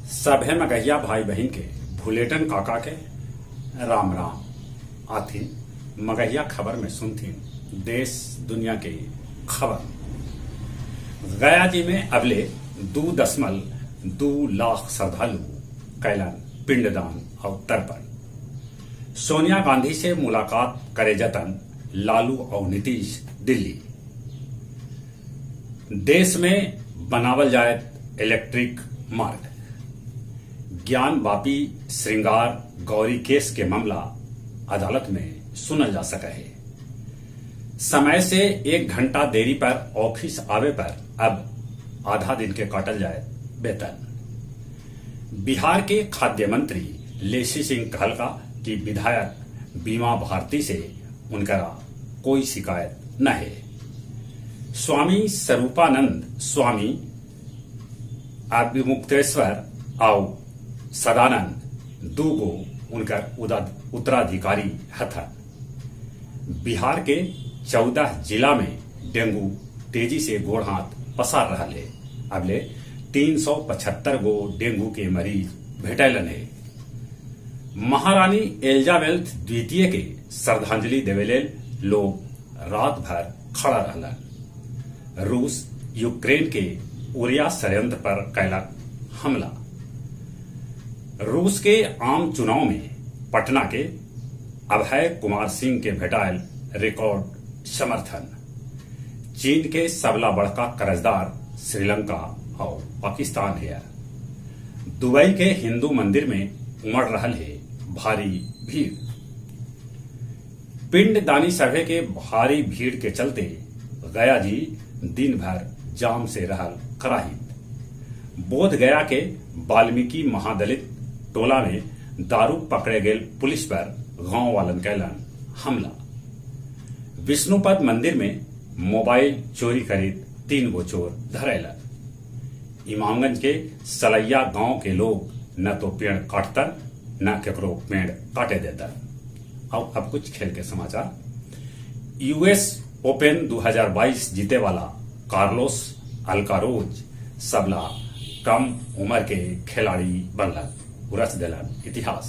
सभे मगहिया भाई बहिन के भुलेटन काका के राम राम। आथिन मगहिया खबर में सुनथिन देश दुनिया के खबर। गया जी में अबले 2.2 लाख श्रद्धालु कैलन पिंडदान और तर्पण। सोनिया गांधी से मुलाकात करे जतन लालू और नीतीश दिल्ली। देश में बनावल जायत इलेक्ट्रिक मार्ग। ज्ञानवापी श्रृंगार गौरी केस के मामला अदालत में सुनल जा सके है। समय से 1 घंटा देरी पर ऑफिस आवे पर अब आधा दिन के काटल जाए वेतन। बिहार के खाद्य मंत्री लेसी सिंह कहलका कि विधायक बीमा भारती से उनकरा कोई शिकायत न है। स्वामी स्वरूपानंद, स्वामी अविमुक्तेश्वर आउ सदानंद दूगो उनकर उत्तराधिकारी हथन। बिहार के 14 जिला में डेंगू तेजी से गोड़ हाथ पसार रहा है। अबले 375 गो डेंगू के मरीज भेटैलन है। महारानी एलिजाबेथ द्वितीय के श्रद्धांजलि देवे लोग रात भर खड़ा रहलन। रूस यूक्रेन के उरिया षड्यंत्र पर कैलक हमला। रूस के आम चुनाव में पटना के अभय कुमार सिंह के भेटायल रिकॉर्ड समर्थन। चीन के सबला बड़का कर्जदार श्रीलंका और पाकिस्तान है। दुबई के हिंदू मंदिर में उमड़ रहल है भारी भीड़। पिंडदानी सभे के भारी भीड़ के चलते गया जी दिन भर जाम से रहल कराहित। बोध गया के वाल्मीकि महादलित टोला में दारू पकड़े गेल पुलिस पर गांव वालन कैलन हमला। विष्णुपद मंदिर में मोबाइल चोरी करीब 3 गो चोर धरेलन। इमामगंज के सलैया गांव के लोग न तो पेड़ काटतन न केकरो पेड़ काटे देतन। और अब कुछ खेल के समाचार। यूएस ओपन 2022 जीते वाला कार्लोस अल्कारोज सबला कम उम्र के खिलाड़ी बनलन, रच दिलन इतिहास।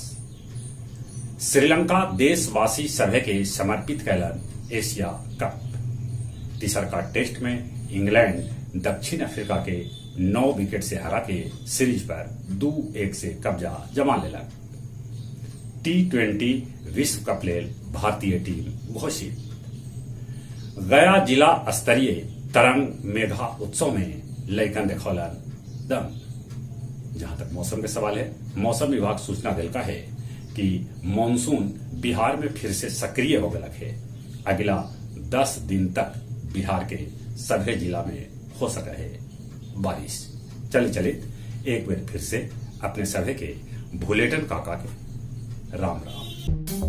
श्रीलंका देशवासी सभे के समर्पित कैलन एशिया कप। तीसरका टेस्ट में इंग्लैंड दक्षिण अफ्रीका के 9 विकेट से हरा के सीरीज पर 2-1 से कब्जा जमा लेलक। टी20 विश्व कप लेल भारतीय टीम घोषित। गया जिला स्तरीय तरंग मेघा उत्सव में लैकन देखौलन दम। जहां तक मौसम के सवाल है, मौसम विभाग सूचना दिलका है कि मानसून बिहार में फिर से सक्रिय हो गया है। अगला 10 दिन तक बिहार के सभी जिला में हो सका है बारिश। चले चले एक बार फिर से अपने सभी के भुलेटन काका के राम राम।